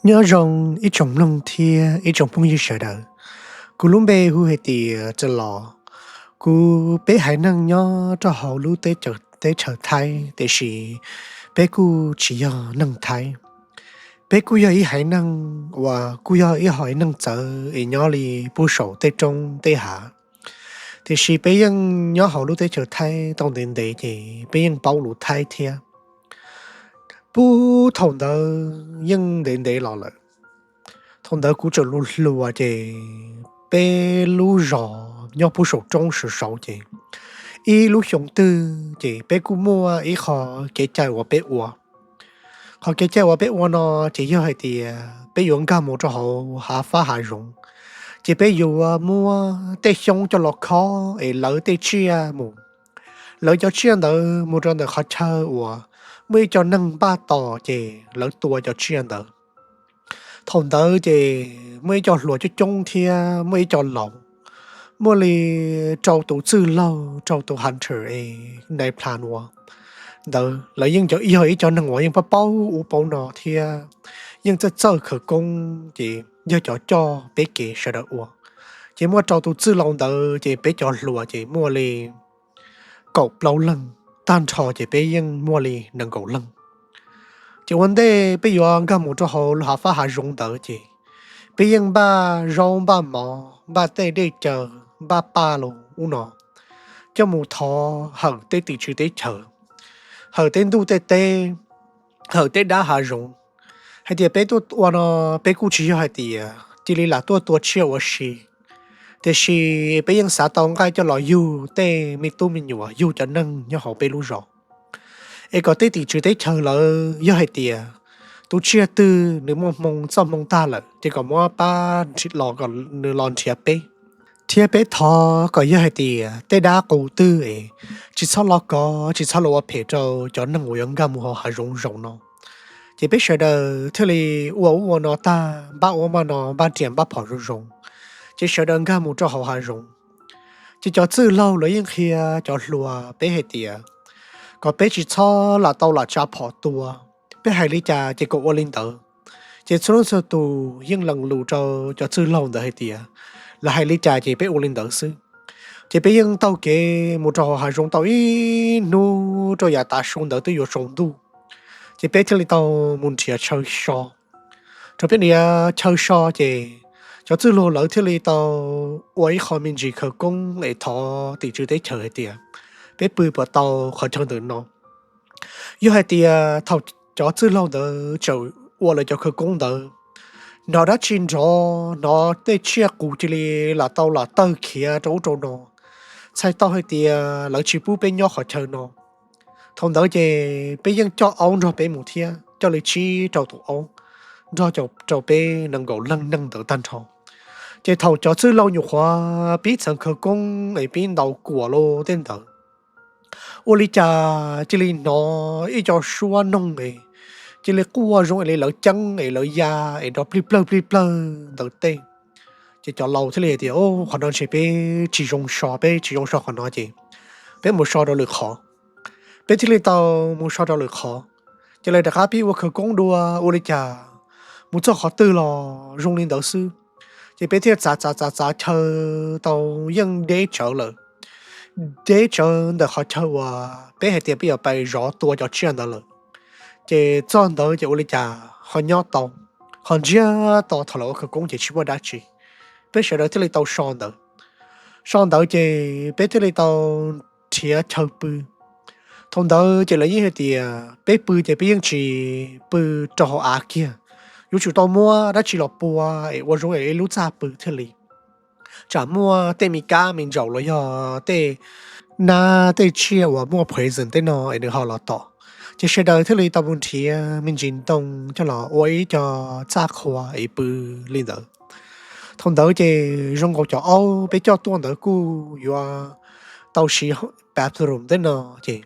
Nyob zoo ib tsoom mloog thiab ib tsoom phooj ywg sawv daws. Kuv lub npe hu hais tias Txawj Los. Kuv peb haiv neeg nyob rau hauv lub teb chaws Thaib, tiam sis peb kuj tsis yog neeg Thaib. Peb kuj yog ib haiv neeg uas kuj yog ib haiv neeg txawv es nyob li puag saum tej roob tej hav. Tiam sis peb yeej nyob hauv lub teb chaws Thaib tau ntev ntev ces peb yeej paub lus Thaib thiab. Puag thaum ntawd yeej ntev ntev los lawm. Thaum ntawd kuv tseem hluas hluas ces peb lub zos nyob puag saum roob saud saud ces ib lub xyoo twg ces peb kuj muaj ib qho kev cai uas peb ua. Qhov kev cai uas peb ua no ces yog hais tias peb yuav nkag mus rau hauv hav fab hav zoov, ces peb yuav muab tej xyoob coj los khob es lawv tej tsiaj mus. Lawv cov tsiaj ntawd mus rau ntawm qhov chaw uas muaj ib co neeg npaj tos ces lawv tua cov tsiaj ntawd. Thaum ntawd ces muaj ib co hluas coob coob thiab muaj ib co laus, muaj li rau tus txwj laug, rau tus hunter es nai plan uas ntawd lawv yeej yog ib co neeg uas yeej paub paub ub paub no thiab yeej txawj txawj khawv koob ces yog cov coj peb kev sawv daws ua. Ces muaj rau tus txwj laug ntawd ces peb cov hluas ces muaj li kaum plaub leeg, tag nrho ces peb yeej muaj li nees nkaum leej. Ces ua ntej peb yuav nkag mus rau hauv lub hav fab hav zoov ntawd ces peb yeej npaj zaub npaj mov npaj tej dej cawv npaj paj los ub no coj mus thov hawm tej tim tswv teb chaws, hawm tej ntuj tej teb, hawm tej dab hav zoov, hais tias peb tuaj ua no peb kuj tsis yog hais tias cia li lam tuaj tua tsiaj ua si, tiam sis peb yeej xav tau nqaij coj los yug tej me tub me nyuam, yug cov neeg nyob hauv peb lub zos, es kom tej tim tswv teb chaws lawv yog hais tias tus tsiaj twg nws muaj hmoo txoj hmoo tag lawm ces kom muab pab los kom nws los nrhiav peb, thiab peb thov kom yog hais tias tej dab qus twg es tsis txhob los kov, tsis txhob los ua phem rau cov neeg uas yuav nkag mus hauv hav zoov zaum no. Ces peb sawv daws thiaj li ua ub ua no tag, npaj ub npaj no, npaj riam npaj phom zoo zoo, ces sawv daws nkag mus rau hauv hav zoov. Ces cov txwj laug lawv yeej qhia cov hluas peb hais tias kom peb tsis txhob lam tau lam tsa phom tua, peb hais li cas ces kom ua li ntawd. Ces txhua leej txhua tus yeej lees lus rau cov txwj laug ntawd hais tias lawv hais li cas ces peb ua li ntawd xwb. Ces peb yeej taug kev mus rau hauv hav zoov tau ib hnub rau yav tav su ntawd twb yuav tsaus ntuj, ces peb thiaj li tau mus nrhiav chaw so. Thaum peb nrhiav chaw so ces cov txwj laug lawv thiaj li tau ua ib qho me ntsis khawv koob es thov tim tswv teb chaws hais tias peb pw puas tau qhov chaw ntawm no. Yog hais tias thaum cov txwj laug ntawd tseem ua lawv cov khawv koob ntawd, hnov dab tsi nrov, hnov tej tsiaj qus cia li lam tau lam tawg khiav rau ub rau no, txhais tau hais tias lawv tsis pub peb nyob qhov chaw no. Thaum ntawd ces peb yeej coj aub nrog peb mus thiab, coj li tsib rau tus aub nrog rau peb nees nkaum leej neeg ntawd tag nrho. Ces thaum cov txwj laug nyuam qhuav pib txheev khawv koob es pib ntaus kuam los tej ntawd, ua li cas cia li hnov ib co suab noog es cia li quaj zoo li lawv ceeb es lawv ya es nrov plig plawg plig plawg ntawd tej. Ces cov laus thiaj li tias, qhov no ntshe peb tsis zoo so, peb tsis zoo so qhov no ces peb mus so rau lwm qhov. Peb thiaj li tau mus so rau lwm qhov. Ces lawv rov qab pib ua khawv koob dua, ua li cas mus txog qhov twg los zoo li ntawd xwb. Ces peb thiaj txav txav txav txav chaw tau yeej deb tsawv lawm, deb tsawv ntawm qhov chaw uas peb hais tias peb yuav pais zov tua cov tsiaj ntawd lawm. Ces txog ntawd ces ua li cas ho nyob tau, ho ntsiag to, thaum lawv ua khawv koob ces tsis muaj dab tsi. Peb sawv daws thiaj li tau so ntawd. So ntawd ces peb thiaj li tau nrhiav chaw pw. Thaum ntawd ces lawv yeej hais tias peb pw ces peb yeej tsis pw rau hauv av kiag, yuav tsum tau muab dab tsi los pua es ua zoo es ib lub txaj pw thiaj li, tsam muaj tej me kab me ntsaum los yog tej nab tej tsiaj uas muaj poison tej no es nws ho los tom. Ces sawv daws thiaj li tau mus nrhiav me ntsis ntoo coj los ua ib co txaj qhua es pw li ntawd. Thaum ntawd ces zoo nkaus cov aub peb coj tuaj ntawd kuj yuav tau siv bathroom tej no, ces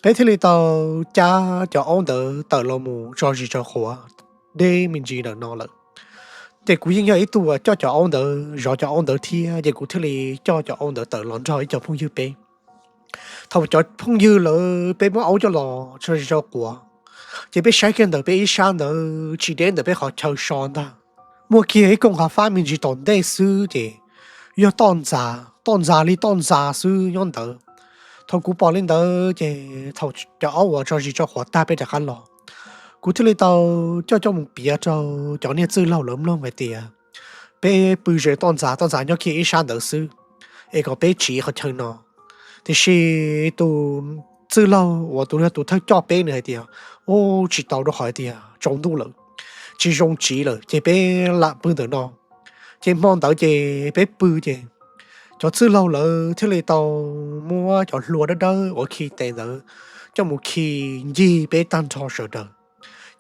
peb thiaj li tau cab cov aub ntawd tawm los mus tso zis tso quav deb me ntsis ntawm no lawm. Ces kuv yeej yog ib tug uas coj cov aub ntawd, zov cov aub ntawd thiab, ces kuv thiaj li coj cov aub ntawd tawm los nrog ib co phooj ywg peb. Thaum cov phooj ywg lawv peb muab aub coj los tso zis tso quav, Ces peb saib kiag ntawm peb ib sab ntawd tsis deb ntawm peb qhov chaw so ntag, muaj kiag ib koog hav fab me ntsis tom ntej xwb ces yog toj ntxas, toj ntxas li toj ntxas xwb nyob ntawd. Thaum kuv pom li ntawd ces thaum cov aub uas tso zis tso quav tag peb rov qab los, kuv thiaj li tau coj coj mus piav rau cov niag txwj laug lawv mloog hais tias peb pw ze toj ntxas, toj ntxas nyob kiag ib sab ntawd xwb, es kom peb tsiv qhov chaw no. Tiam sis tus txwj laug uas tus, tus thawj coj peb nws hais tias, Ub, tsis tau, rau qhov hais tias tsaus ntuj lawm, tsis zoo tsiv lawm ces peb lam pw ntawm no. Ces hmo ntawd ces peb pw ces cov txwj laug lawv thiaj li tau muab cov hlua dawb dawb uas khi tes ntawd coj mus khi ncig peb tag nrho sawv daws.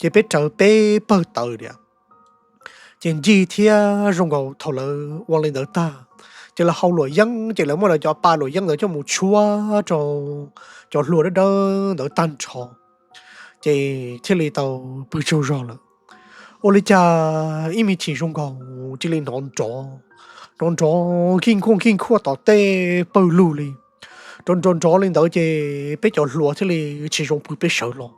Ces peb rawv peb pawg taws tias, ces ncig thiab zoo nkaus thaum lawv ua li ntawd tag, ces lawv hau luam yeeb, ces lawv muab lawv cov pa luam yeeb ntawd coj mus tshuab rau cov hlua dawb dawb ntawd tag nrho, ces thiaj li tau pw tsaug zog lawm. Ua li cas ib me chim zoo nkaus cia li hnov nrov, hnov nrov khij khuaj khij khuaj tom tej pawg lug li. Nrov nrov nrov li ntawd ces peb cov hluas thiaj li tsis zoo pw peb sawv los.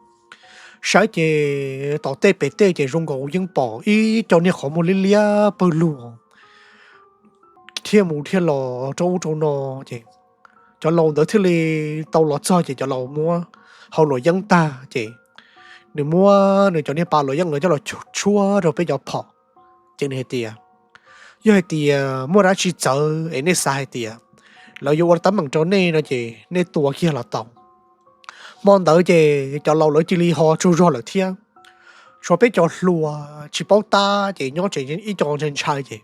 Saib ces tom tej pem tej ces zoo nkaus yeej pom ib co niag qhov muag liab liab pawg lug thiaj mus thiaj los rau ub rau no. Ces cov laus ntawd thiaj li tau los txog ces cov laus muab hau luam yeeb tag ces nws muab nws cov niag pa luam yeeb ntawd coj los tshuab rau peb cov phom. Ces nws hais tias, Yog hais tias muaj dab tsi txawv es nej xav hais tias lawv yuav ua teeb meem rau nej no ces nej tua kiag los tau. Hmo ntawd ces cov laus lawv cia li ho tsaug zog lawm thiab. Tshuav peb cov hluas tsis paub tab ces nyob tsev ib co ntshai ntshai ces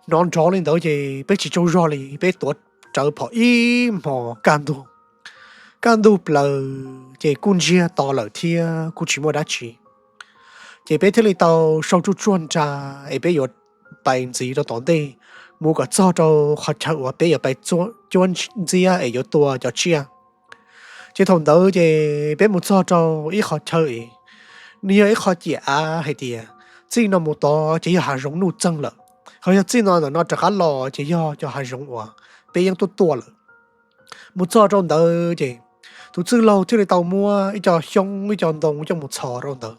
hnov nrov li ntawd ces peb tsis tsaug zog li, peb tuav rawv phom ib hmos kaj ntug. Kaj ntug plaws ces kuj ntsiag to lawm thiab kuj tsis muaj dab tsi. Ces peb thiaj li tau sau tsuj tsuag nra es peb yuav pais ntxiv rau tom ntej, mus kom txog rau qhov chaw uas peb yuav pais cuab ntxiab es yuav tua cov tsiaj. Ces thaum ntawd ces peb mus txog rau ib qhov chaw es nws yog ib qho ciam av hais tias txij no mus tod ces yog hav zoov nuj txeeg lawm, ho yog txij no ntawm no rov qab los ces yog cov hav zoov uas peb yeej tuaj tuaj lawm. Mus txog rau ntawd ces tus txwj laug thiaj li tau muab ib co xyoob ib co ntoo coj mus txhos rau ntawd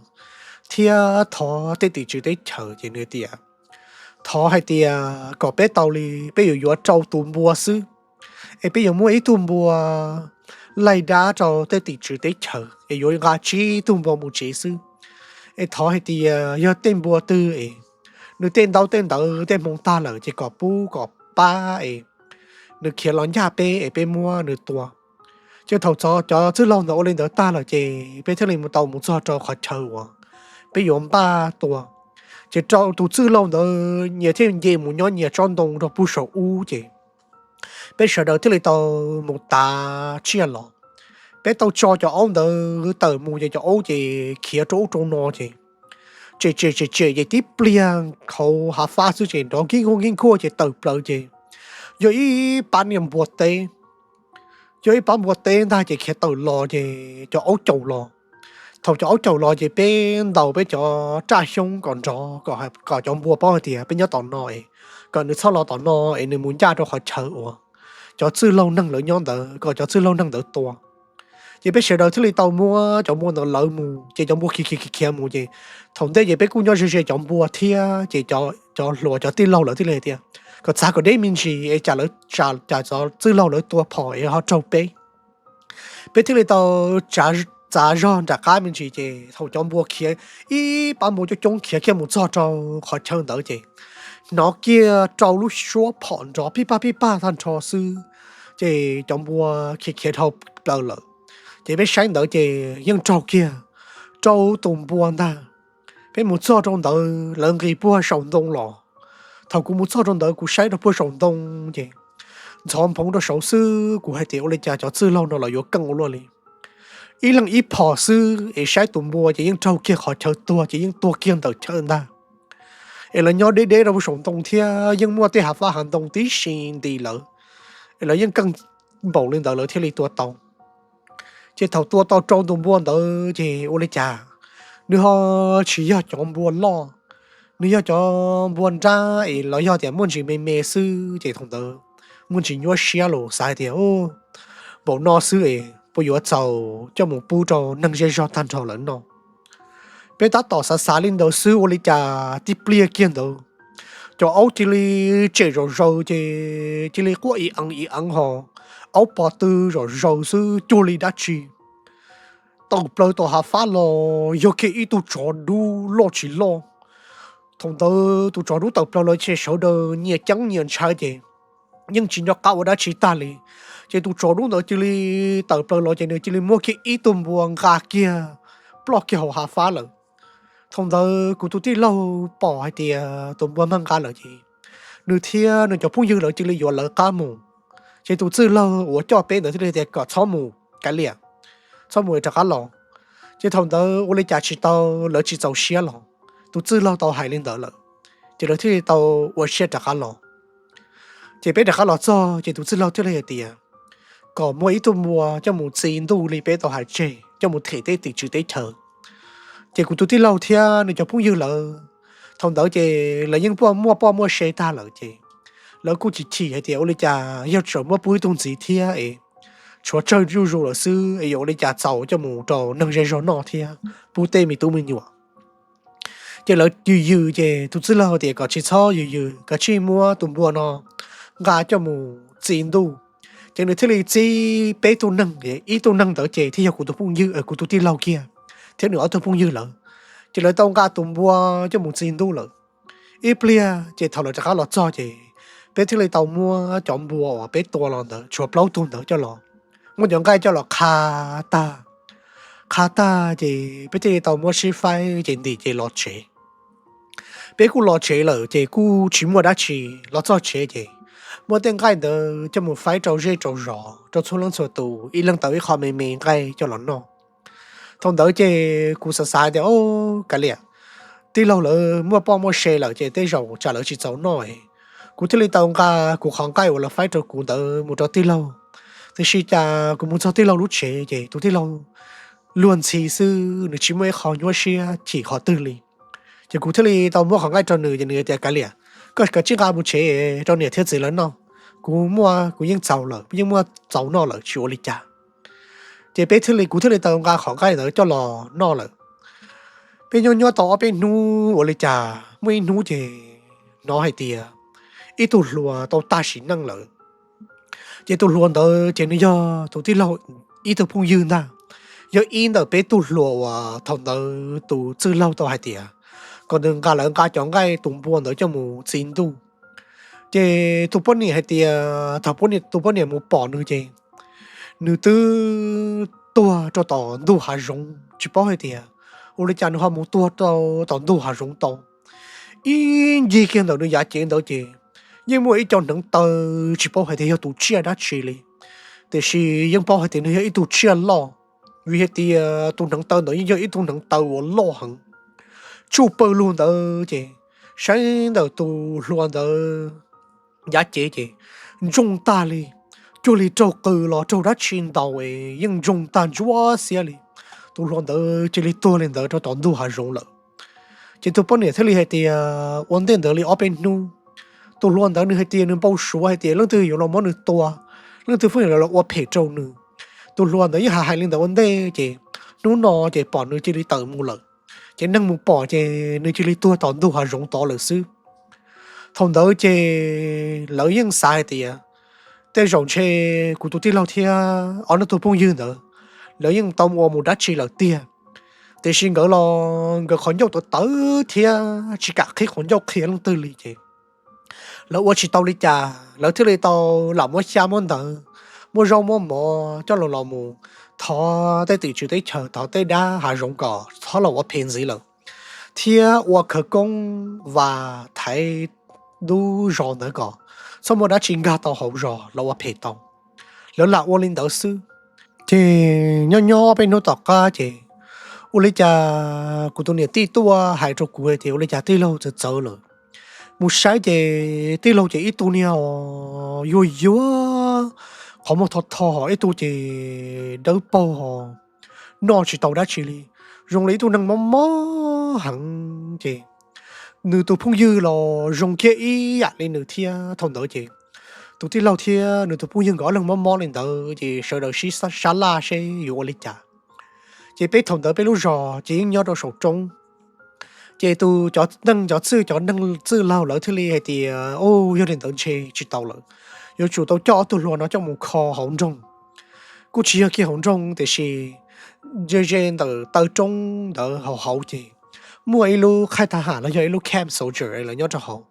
thiab thov tej tim tswv teb chaws ces nws tias, thov hais tias kom peb tau li, peb yuav yuav rau tus npua xwb, es peb yuav muab ib tug npua laij dab rau tej tim tswv teb chaws es yuav nqa tsib tug npua mus tsev xwb. Es thov hais tias yog tej npua twg es nws tej ntaub tej ntawv tej hmoov tag lawm ces kom pub kom pab es nws khiav los ncaj peb es peb muab nws tua. Ces thaum cov txwj laug ntawd ua li ntawd tag lawm ces peb thiaj li mus tau mus txog rau qhov chaw uas peb yuav npaj tua. Ces rau tus txwj laug ntawd nyias thiaj nce mus nyob nyias tsob ntoo rau puag saum ub ces peb sawv daws thiaj li tau mus tav tsiaj los. Peb tau tso cov aub ntawd tawm mus ces cov aub ces khiav rau ub rau no ces tsem tsem tsem tsem ces tib pliag hauv hav fab xwb ces nrov nkij nkuaj nkij nkuaj ces tawm plaws ces yog ib pab niag npua teb. Yog ib pab npua teb ntag ces khiav tawm los ces cov aub caum los. Thaum cov aub caum los ces peb ntaus peb cov raj xyoob kom nrov kom cov npua paub hais tias peb nyob tom no es kom nws txhob los tom no es nws mus ncaj rau qhov chaw uas cov txwj laug neeg lawv nyob ntawd kom cov txwj laug neeg ntawd tua. Ces peb sawv daws thiaj li tau muab cov npua ntawd lawv mus ces cov npua khiav khiav khiav khiav mus ces thaum ntej ces peb kuj nyob ze ze cov npua thiab ces cov hluas cov tij laug lawv thiaj li hais tias kom txav kom deb me ntsis es cas lawv, cas cov txwj laug lawv tua phom es ho raug peb. Peb thiaj li tau txav zog nram qab me ntsis ces thaum cov npua khiav, ib pab npua coob coob khiav kiag mus txog rau qhov chaw ntawd ces hnov kiag rau lub suab phom nrov pij paj pij paj tag nrho xwb ces cov npua khiav khiav dhau plaws lawm. Ces peb saib ntawd ces yeej raug kiag rau tus npua ntag. Peb mus txog rau ntawd lawv nqis puag saum ntoo los. Thaum kuv mus txog rau ntawd kuv saib rau puag saum ntoo ces ntxhov nphoov rau saud xwb, kuv hais tias ua li cas cov txwj laug no los yuav keej ua luaj li. Ib leeg ib phom xwb es saib tus npua ces yeej raug kiag qhov chaw tuag ces yeej tuag kiag ntawm chaw ntag. Es lawv nyob deb deb rau puag saum ntoo thiab yeej muaj tej hav fab hav ntoo tib si nti lawv, es lawv yeej keej npaum li ntawd lawv thiaj li tua tau. Ces thaum tua tau rau tus npua ntawd ces ua li cas nws ho tsis yog cov npua loj, nws yog cov npua nrab es los yog tias muaj ntsis me me xwb ces thaum ntawd muaj ntsis nyuaj siab los xav hais tias npaum no xwb es puas yuav txaus coj mus pub rau neeg zej zog tag nrho lawv noj. Peb tab tom xav xav li ntawd xwb ua li cas tib pliag kiag ntawd, cov aub cia li tsem zom zaws ces cia li quaj ib eev ib eev ho, aub pov tw zom zaws xwb cuag li dab tsi. Tawm plaws tom hav fab los yog kiag ib tug tsov dub loj tsis loj. Thaum ntawd tus tsov dub tawm plaws los ces sawv daws nyias ceeb nyias ntshai ces yeej tsis nco qab ua dab tsi tag li. Ces tus tsov dub ntawd cia li tawm plaws los ces nws cia li muab kiag ib tug npua nqa kiag ploj kiag hauv hav fab lawm. Thaum ntawd kuv tus tij laug pom hais tias tus npua mag nqa lawm ces nws thiab nws cov phooj ywg lawv cia li yuav lawv qab mus. Ces tus txwj laug uas coj peb ntawd thiaj li tias kom txhob mus, kav liam, txhob mus, rov qab los. Ces thaum ntawd ua li cas tsis tau, lawv tsis txaus siab los, tus txwj laug tau hais li ntawd lawm, ces lawv thiaj li tau ua siab rov qab los. Ces peb rov qab los txog ces tus txwj laug thiaj li hais tias kom muaj ib tug npua coj mus txi ntuj li peb tau hais tseg coj mus them tej tim tswv teb chaws. Ces kuv tus tij laug thiab nws cov phooj ywg lawv thaum ntawd ces lawv yeej muaj poj muaj se tag lawm ces lawv kuj chim chim hais tias ua li cas yog tseem muab pub ib tug ntxiv thiab es tshuav tsawg zuj zus lawm xwb es yuav ua li cas txaus coj mus rau neeg zej zog noj thiab pub tej me tub me nyuam. Ces lawv yws yws ces tus txwj laug tias kom tsis txhob yws yws, kom tsij muab tus npua no nqa coj mus txi ntuj. Ces nws thiaj li txib peb tug neeg, ib tug neeg ntawd ces thiaj yog kuv tus phooj ywg, kuv tus tij laug kiag thiab nws ob tug phooj ywg lawm. Ces lawv tau nqa tus npua coj mus txi ntuj lawm. Ib pliag ces thaum lawv rov qab los txog ces peb thiaj li tau muab cov npua uas peb tua los ntawd tshuav plaub tug ntawd coj los, muab cov nqaij coj los qha tag. Qha tag ces peb thiaj li tau muab sib faib ces ntim ces los tsev. Peb kuj los tsev lawm ces kuj tsis muaj dab tsi, los txog tsev ces muab tej nqaij ntawd coj mus faib rau zej rau zos rau txhua leej txhua tus, ib leeg tau ib qho me me nqaij coj los noj. Thaum ntawd ces kuv xav xav tias, o, kav liam, tij laug lawv muaj poj muaj se lawm ces tej zaum tsam lawv tsis txaus noj. Kuv thiaj li tau nqa kuv qhov nqaij uas lawv faib rau kuv ntawd mus rau tij laug. Tiam sis cas kuv mus txog tij laug lub tsev ces tus tij laug luag ntxhi xwb, nws tsis muaj ib qho nyuaj siab chim qhov twg li. Ces kuv thiaj li tau muab qhov nqaij rau nws ces nws tias, kav liam, koj kav tsij nqa mus tsev rau niam thiab txiv lawv noj. Kuv muaj, kuv yeej txaus lawm, yeej muaj txaus noj lawm, tsis ua li cas. Ces peb thiaj li, kuv thiaj li tau nqa qhov nqaij ntawd coj los noj lawm. Peb nyob nyob tau ob peb hnub ua li cas muaj ib hnub ces hnov hais tias ib tug hluas tau tag sim neej lawm. Ces tus hluas ntawd ces nws yog tus tij laug ib tug phooj ywg ntag, yog ib ntawm peb tug hluas uas thaum ntawd tus txwj laug tau hais tias kom nws nqa, lawv nqa cov nqaij tus npua ntawd coj mus txi ntuj. Ces tus poj niam hais tias thaum tus poj niam mus pom nws ces nws twb tuag rau tom ntug hav zoov, tsis paub hais tias ua li cas nws ho mus tuag rau tom ntug hav zoov tau. Ib ncig kiag ntawm nws yav cev ntawd ces yeej muaj ib co hneev taw, tsis paub hais tias yog tus tsiaj dab tsi li, tiam sis yeej paub hais tias nws yog ib tug tsiaj loj, vim hais tias tus hneev taw ntawd yeej yog ib tug hneev taw uas loj heev. Tsuj pawg lug ntawd ces saib ntawm tus hluas ntawd yav cev ces ntsoog tag li, cuag li raug qw los raug dab tsi ntaus es yeej ntsoog tag ntsuab xiab li. Tus hluas ntawd cia li tuag li ntawd rau tom ntug hav zoov lawm. Ces tus poj niam thiaj li hais tias ua ntej ntawd li ob peb hnub, tus hluas ntawd nws hais tias nws npau suav hais tias leej twg yuav los muab nws tua, leej twg pheej yuav los ua phem rau nws. Tus hluas ntawd yeej hais hais li ntawd ua ntej ces hnub no ces pom nws cia li tawm mus lawm. Ces neeg mus pom ces nws cia li tuag tom ntug hav zoov tod lawm xwb. Thaum ntawd ces lawv yeej xav hais tias tej zaum ntshe kuv tus tij laug thiab ob nws tus phooj ywg ntawd lawv yeej tau ua mus dab tsi lawm tiag. Tiam sis nkawd los nkawd qhov ncauj tawv tawv thiab tsis kam qhib qhov ncauj qhia leej twg li ces lawv ua tsis tau li cas, lawv thiaj li tau lam muab xyab muab ntawv, muab zaub muab mov coj los los mus thov tej tim tswv teb chaws, thov tej dab hav zoov kom txhob los ua phem ntxiv lawm, thiab ua khawv koob vas thaiv lub zos ntawd kom txhob muaj dab tsi nkag tau hauv zos los ua phem tau. Lawv lam ua li ntawd xwb. Ces nyob nyob peb hnub tom qab ces ua li cas kuv tus niam tij tuaj hais rau kuv hais tias ua li cas tij laug txawv txawv lawm. Mus saib ces tij laug ces ib tug niag yuag yuag, qhov muag tho tho, ib tug ces dawb paug, noj tsis tau dab tsi li, zoo li ib tug neeg mob mob heev. Ces nws tus phooj ywg los zoo kiag ib yam li nws thiab. Thaum ntawd ces tus tij laug thiab nws tus phooj ywg nkawd ob leeg mob mob li ntawd ces sawv daws sib sab laj seb yuav ua li cas. Ces peb thaum ntawd peb lub zos ces yeej nyob rau saum roob. Ces tus cov neeg cov txwj cov neeg txwj laug lawv thiaj li hais tias, Ub, yog li ntawd ntshe tsis tau lawm, yuav tsum tau coj ob tug hluas no coj mus kho hauv nroog. Kuj tsis yog kiag hauv nroog tiam sis ze ze ntawm taw roob ntawd hauv hauv ces muaj ib lub qhaij thab ham los yog ib lub camp soldier lawv nyob rau hauv.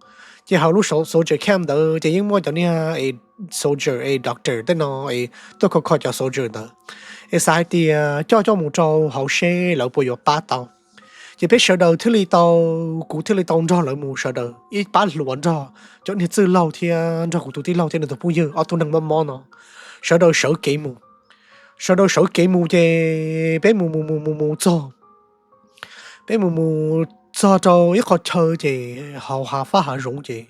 Ces hauv lub soldier camp ntawd ces yeej muaj cov niag soldier es doctor tej no es tuaj kho kho cov soldier ntawd, es xav hais tias coj coj mus rau hauv seb lawv puas yuav pab tau. Ces peb sawv daws thiaj li tau, kuv thiaj li tau nrog lawv mus sawv daws ib pab hluas nrog cov niag txwj laug thiab nrog kuv tus tij laug thiab nws tus phooj ywg ob tug neeg mob mob no, sawv daws sawv kev mus. Sawv daws sawv kev mus ces peb mus mus mus mus mus txog, peb mus mus txog rau ib qho chaw ces hauv hav fab hav zoov ces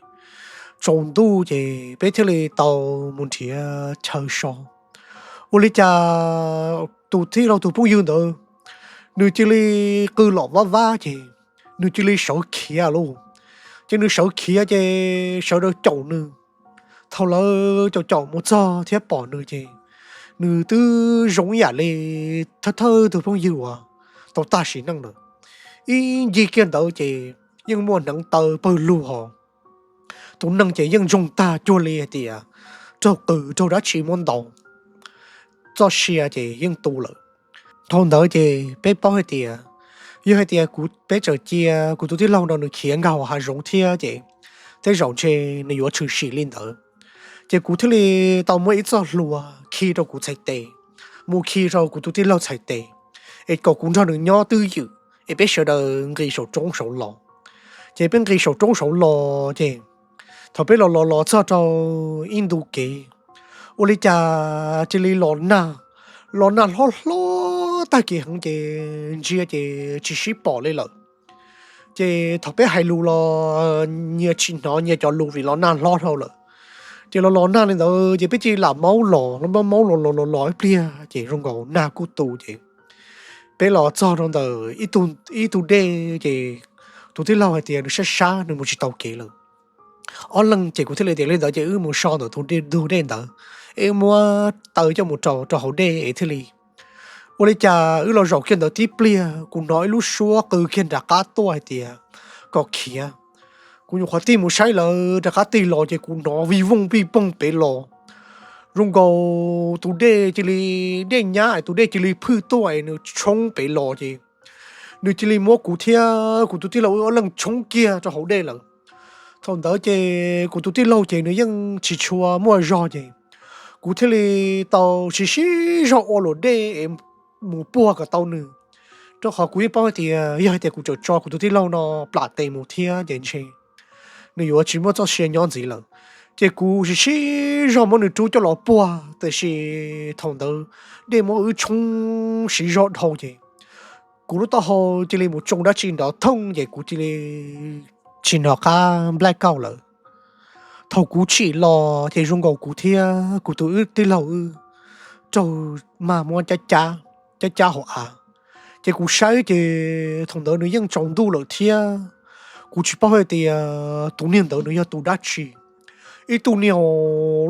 tsaus ntuj ces peb thiaj li tau mus nrhiav chaw so. Ua li cas tus tij laug tus phooj ywg ntawd nws cia li qw los vab vab ces nws cia li sawv khiav lauj. Ces nws sawv khiav ces sawv daws caum nws. Thaum lawv caum caum mus txog thiab pom nws ces nws twb zoo ib yam li thawj thawj tus phooj ywg uas tau tag sim neej lawm. Ib ncig kiag ntawd ces yeej muaj hneev taw pawg lug hos. Tus neeg ces yeej ntsoog tag cuag li hais tias raug qws raug dab tsi muab ntaus, txoj sia ces yeej tu lawm. Thaum ntawd ces peb paub hais tias yog hais tias kuv, peb txawm cia kuv tus tij laug no nws khiav nkag hav zoov thiab ces tej zaum ntshe nws yuav tshwm sim li ntawd. Ces kuv thiaj li tau muab ib txoj hlua khi rau kuv txhais tes, mus khi rau kuv tus tij laug txhais tes, es kom kuv nrog nws nyob twj ywm es peb sawv daws nqis saum roob saud los. Ces peb nqis saum roob saud los ces thaum peb los los los txog rau ib ntu kev, ua li cas cia li los nag, los nag hlob hlob tag kis heev ces ntsia ces tsis sib pom li lawm. Ces thaum peb hais lus los nyias tsis hnov nyias cov lus vim los nag hlob dhau lawm. Ces los los nag li ntawd ces peb cia li lam maub los, los maub los los los los ib pliag ces zoo nkaus nag kuj tu ces peb los txog rau ntawm ib tug dej ces tus tij laug hais tias nws sab sab nws mus tsis tau kev lawm. Ob leeg ces kuv thiaj li tias li ntawd ces wb mus so ntawm tus ntug dej ntawd, es muab taw coj mus rau rau hauv dej es thiaj li. Ua li cas wb los zaum kiag ntawd tib pliag kuv hnov ib lub suab qw kiag nram qab tuaj hais tias kom khiav. Kuv nyuam qhuav tig mus saib lawv rov qab tig los ces kuv hnov vij vooj pij poog pem los. Zoo nkaus tus dej cia li, dej nyab es tus dej cia li phwj tuaj es nws tshoob pem los ces nws cia li muab kuv thiab kuv tus tij laug wb ob leeg tshoob kiag rau hauv dej lawm. Thaum ntawd ces kuv tus tij laug ces nws yeej tsis tshua muaj zog ces kuv thiaj li tau sib sib zog ua luam dej es mus puag kom tau nws, rau qhov kuv yeej paub hais tias yog hais tias kuv tseem tso kuv tus tij laug no plam tes mus thiab ces ntshe nws yuav tsis muaj txoj sia nyob ntxiv lawm. Ces kuv sib sib zog muab nws rub coj los puag, tiam sis thaum ntawd dej muab wb tshoob siv zog dhau ces kuv lub taub hau cia li mus tsoo dab tsi nrov thooj ces kuv cia li tsis hnov qab nplaij kauj lawm. Thaum kuv tsim los ces zoo nkaus kuv thiab kuv tus wb tij laug wb raug mag muab cab cab, cab cab hauv av. Ces kuv saib ces thaum ntawd nws yeej tsaus ntuj lawm thiab kuv tsis paub hais tias tus niag ntawd nws yog tus dab tsi. Ib tug niag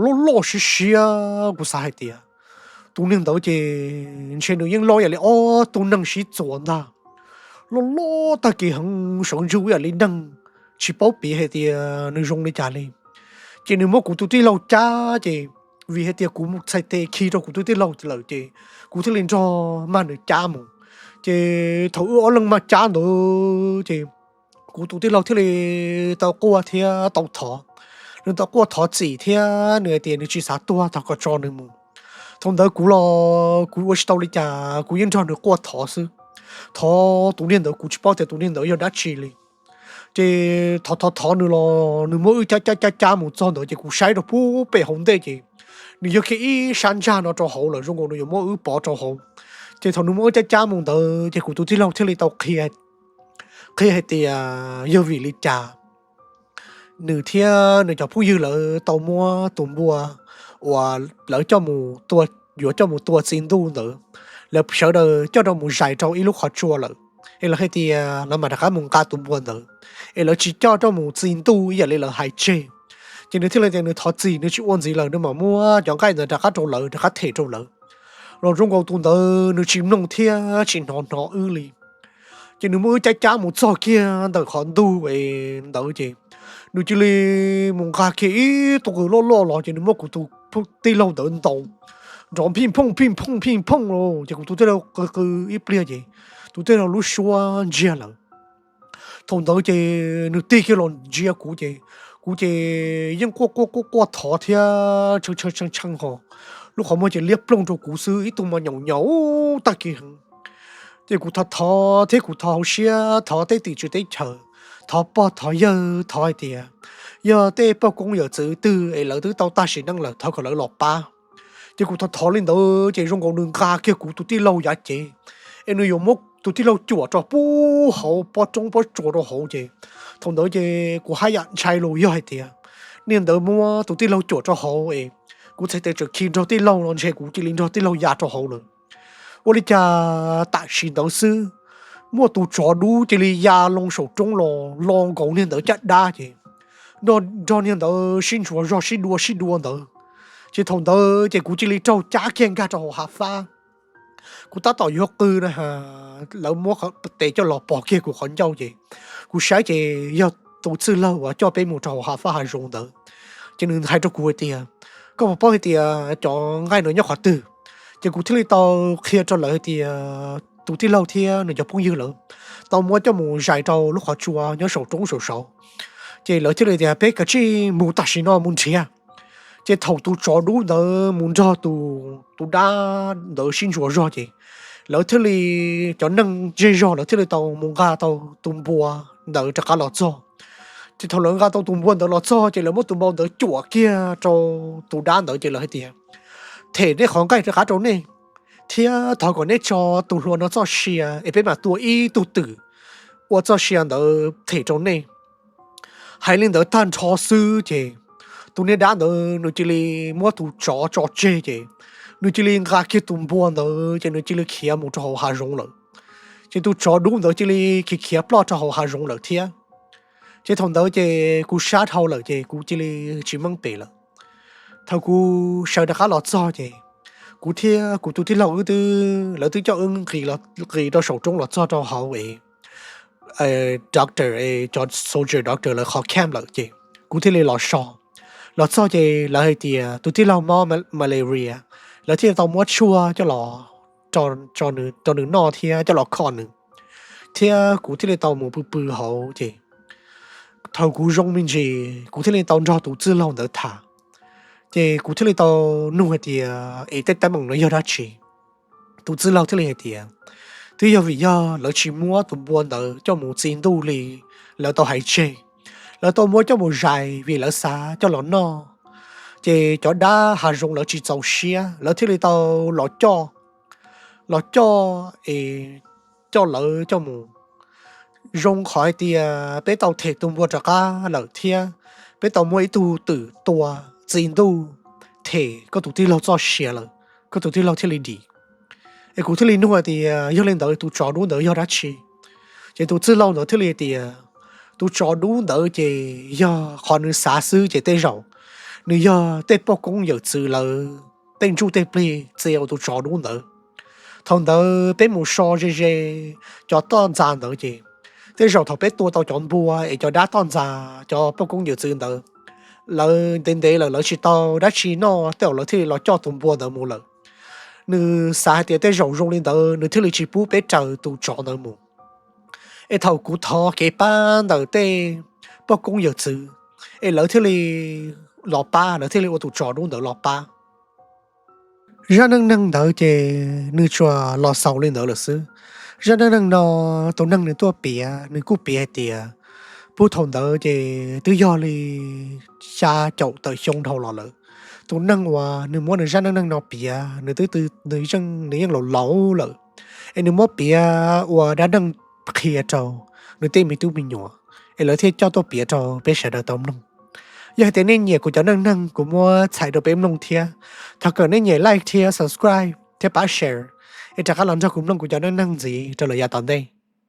loj loj siab siab, kuv xav hais tias tus niag ntawd ces ntshe nws yeej loj ib yam li ob tug neeg sib txuas ntag. Loj loj tag kis heev, sawv ntsug ib yam li neeg, tsis paub piav hais tias nws zoo li cas li. Ces nws muab kuv tus tij laug cab ces vim hais tias kuv txhais tes khi rau kuv tus tij laug lawm ces kuv thiaj li nrog mag nws cab mus. Ces thaum wb ob leeg mag cab ntawd ces kuv tus tij laug thiaj li tau quaj thiab tau thov. Nws tau quaj thov txim thiab nws hais tias nws tsis xav tuag, thov kom tso nws mus. Thaum ntawd kuv los kuv ua tsis tau li cas, kuv yeej nrog nws quaj thov xwb. Thov tus niag ntawd kuv tsis paub tias tus niag ntawd yog dab tsi li. Ces thov thov thov nws los nws muab wb cab cab cab cab mus txog ntawd ces kuv saib rau puag pem hauv ntej ces nws yog kiag ib sab ntsag no rau hauv lawm, zoo nkaus nws yuav muab wb pov rau hauv. Ces thaum nws muab wb cab cab mus ntawd ces kuv tus tij laug thiaj li tau qhia hais tias yog vim li cas nws thiab nws cov phooj ywg lawv tau muab tus npua uas lawv coj mus, yuav coj mus tua txi ntuj ntawd, lawv sawv daws coj rau mus zais rau ib lub qhov tsua lawm, es lawv hais tias lawv mam rov qab mus nqa tus npua ntawd, es lawv tsis coj rau mus txi ntuj ib yam li lawv hais tseg. Ces nws thiaj li tias nws thov txim, nws tsis ua ntxiv lawm, nws mam muab cov nqaij ntawd rov qab rau lawv, rov qab them rau lawv. Los zoo nkaus tus ntawd nws tsis mloog thiab tsis hnov hnov wb li. Ces nws muab wb cab cab mus txog kiag ntawm qhov ntug ntawd ces nws cia li mus nqa kiag ib tug qws loj loj los ces nws muab kuv tus tij laug ntawd ntaus nrov phij phooj phij phooj phij phooj los ces kuv tus tij laug qw qw ib pliag ces tus tij laug lub suab ntsiag lawm. Thaum ntawd ces nws tig kiag los ntsia kuv ces kuv ces yeej quaj quaj quaj quaj thov thiab tshee tshee tshee ho, lub qhov muag ces liab ploog rau kuv xwb, ib tug mas nyaum nyaum tag kiag heev. Ces kuv thov thov thiab kuv thov hauv siab, thov tej tim tswv teb chaws, thov pog thov yawg, thov hais tias yog tej poj koob yawm txwv twg es lawv twb tau tag sim neej lawm thov kom lawv los pab. Ces kuv thov thov li ntawd ces zoo nkaus nws nqa kiag kuv tus tij laug yav cev es nws yuav muab tus tij laug cuam rau pub hauv pob roob pob tsuas rau hauv ces thaum ntawd ces kuv haj yam ntshai los yog hais tias niag ntawd muab tus tij laug cuam rau hauv es kuv txhais tes tseem khi nrog tij laug no ntshe kuv cia li nrog tij laug ya rau hauv lawm. Ua li cas tam sim ntawd xwb, muaj tus tsov dub cia li ya loo saum roob los lo nkaus niag ntawd caj dab ces nrog niag ntawd sib ntsuas zog sib dua sib dua ntawd. Ces thaum ntawd ces kuv cia li raug cab kiag nkag rau hauv hav fab. Kuv tab tom yuav qw na, lawv muab tes coj los pog kiag kuv qhov ncauj ces kuv saib ces yog tus txwj laug uas coj peb mus rau hauv hav fab hav zoov ntawd. Ces nws hais rau kuv hais tias, koj puas paub hais tias cov nqaij no nyob qhov twg? Ces kuv thiaj li tau qhia rau lawv hais tias tus tij laug thiab nws cov phooj ywg lawv tau muab coj mus zais rau lub qhov tsua nyob saum roob saum saud. Ces lawv thiaj li tias peb kav tsij mus tam sim no mus nrhiav. Ces thaum tus tsov dub ntawd mus nrog tus dab ntawd sib ntsuas zog ces lawv thiaj li, cov neeg zej zog lawv thiaj li tau mus nqa tau tus npua ntawd rov qab los txog. Ces thaum lawv nqa tau tus npua ntawd los txog ces lawv muab tus npua ntawd cuam kiag rau tus dab ntawd ces lawv hais tias them nej qhov nqaij rov qab rau nej thiab thov kom nej tso tus hluas no txoj sia es peb mam tua ib tug twm ua txoj sia ntawd them rau nej. Hais li ntawd tag nrho xwb ces tus niag dab ntawd nws cia li muab tus tsov tso tseg ces nws cia li nqa kiag tus npua ntawd ces nws cia li khiav mus rau hauv hav zoov lawm. Ces tus tsov dub ntawd cia li khiav khiav ploj rau hauv hav zoov lawm thiab. Ces thaum ntawd ces kuv sab dhau lawm ces kuv cia li tsis meej pem lawm. Thaum kuv sawv rov qab los txog ces kuv thiab kuv tus tij laug wb twb, lawv twb coj wb nqis rau saum roob los txog rau hauv es doctor, cov soldier doctor lawv qhov camp lawm ces kuv thiaj li los so. Los txog ces lawv hais tias tus tij laug mob malaria, lawv thiaj li tau muab tshuaj coj los rau nws noj thiab coj los kho nws, thiab kuv thiaj li tau mus pw pw hauv ces thaum kuv zoo me ntsis kuv thiaj li tau nrog tus txwj laug ntawd tham. Ces kuv thiaj li tau nug hais tias es tej teeb meem no yog dab tsi? Tus txwj laug thiaj li hais tias twb yog vim yog lawv tsis muab tus npua ntawd coj mus txi ntuj li lawv tau hais tseg. Lawv tau muab coj mus zais vim lawv xav coj los noj. Ces cov dab hav zoov lawv tsis txaus siab, lawv thiaj li tau los coj, los coj es coj lawv coj mus. Zoo qhov hais tias peb tau them tus npua rov qab lawm thiab peb tau muab ib tug twm tua txi ntuj them koj tus tij laug txoj sia lawm, koj tus tij laug thiaj li dim. Es kuv thiaj li nug hais tias yog li ntawd tus tsov dub ntawd yog dab tsi? Ces tus txwj laug ntawd thiaj li hais tias tus tsov dub ntawd ces yog qhov nws xav xwb ces tej zaum nws yog tej poj koob yawm txwv lawv tej ntsuj tej plig txia ua tus tsov dub ntawd. Thaum ntawd peb mus so ze ze cov toj ntxas ntawd ces tej zaum thaum peb tua tau cov npua es cov dab toj ntxas cov poj koob yawm txwv ntawd lawv ntev ntev lawm lawv tsis tau dab tsi noj tej zaum lawv thiaj li los coj tus npua ntawd mus lawm. Nws xav hais tias tej zaum zoo li ntawd nws thiaj li tsis pub peb raws tus tsov ntawd mus. Es thaum kuv thov kev pab ntawm tej poj koob yawm txwv es lawv thiaj li los pab, lawv thiaj li ua tus tsov dub ntawd los pab. Zaj neej neeg ntawd ces nws tsuas los xaus li ntawd lawm xwb. Zaj neej neeg no tus neeg nws tuaj piav nws kuj piav hais tias puag thaum ntawd ces twb yog li xya caum tawm xyoo dhau los lawm. Tus neeg uas nws muab nws zaj neej neeg no piav nws twb, nws yeej laus laus lawm, es nws muab piav ua dab neeg qhia rau nws tej me tub me nyuam, es lawv thiaj coj tuaj piav rau peb sawv daws tau mloog. Yog hais tias nej nyiam kuv cov neej neeg kuv muab txhais rau peb mloog thiab, thov kom nej nyiam like thiab subscribe thiab pab share, es rov qab los nrog kuv mloog kuv cov neej neeg ntxiv rau lawm yav tom ntej.